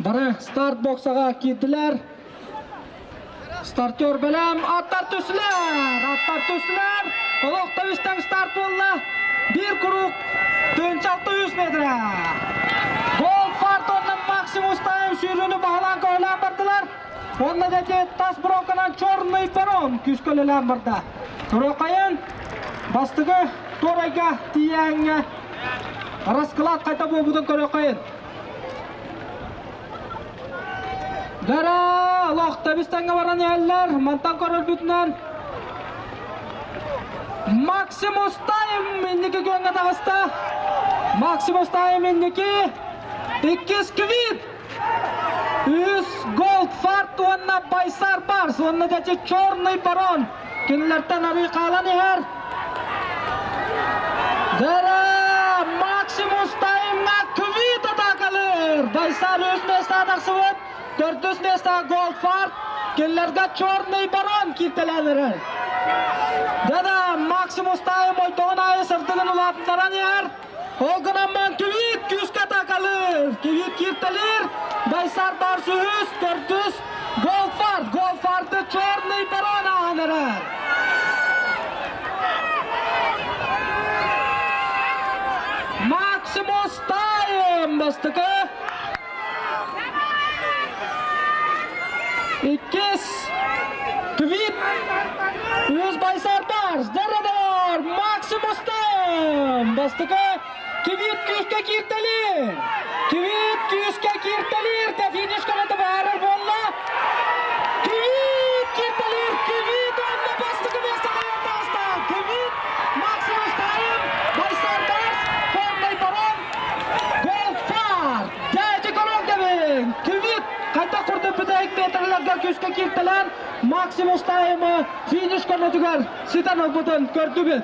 Бары старт боксаҕа киирдилэр. Стартер бэлэм, аттар түстүлэр, аттар түстүлэр. Олох тэбистэн старт буолла. Биир куруук 1600 метрэ. Гол фартоннан Максимус Тайм сүүрүүнү баһылаан көһөлөөн бардылар. Онно дети тас бронканан Черный барон күүскөлөлөөн барда. Турокайын бастыгы туорайга тиийээҥҥэ расклад хайта буолбутун көрөкайын. Дара олох тэбис-тэҥҥэ баран иһэллэр. Мантан көрөрбүтүнэн Максимус Тайм инники күөҥҥэ таҕыста. Максимус Тайм инники. Иккис Квит. Үс Голдфарт уонна Байсар Барс уонна дьэ Черный Барон кинилэртэн арыы хаалан иһэр. Дара Максимус Таймҥа Квит атаакалыыр. Байсар үс места тахсыбыт. Төрдүс места Голдфарт. Кинилэргэ Черный Барон кииртэлээн эрэр. Дада Максимус Тайм ойдоҕун аайы сырдыгын улаатыннаран иһэр. Ол гынан Квит күүскэ атаакалыыр. Квит кииртэлиир. Байсар Барс үһүс, төрдүс Голдфарт. Голдфарты Черный Барон ааһан эрэр. Максимус Тайм бастакы. Иккис Квит. Үс Байсар Барс. Дородор Максимус Тайм бастакы. Квит күүскэ кииртэлиир. Квит күүскэ кииртэлиир. Та финишка баарар буолла. Квит кииртэлиир. Квит уонна бастакы миэстэҕэ таҕыста. Квит Максимус Тайм, Байсар Барс, Черный Барон, Голдфар. Дядя Корогдевин. Квит хайдах курдук бүтэһик метрларга күүскэ кииртэлээн Максимус Таймы финиш көрнөтүгэр ситэн ылбытын көрдүбүт.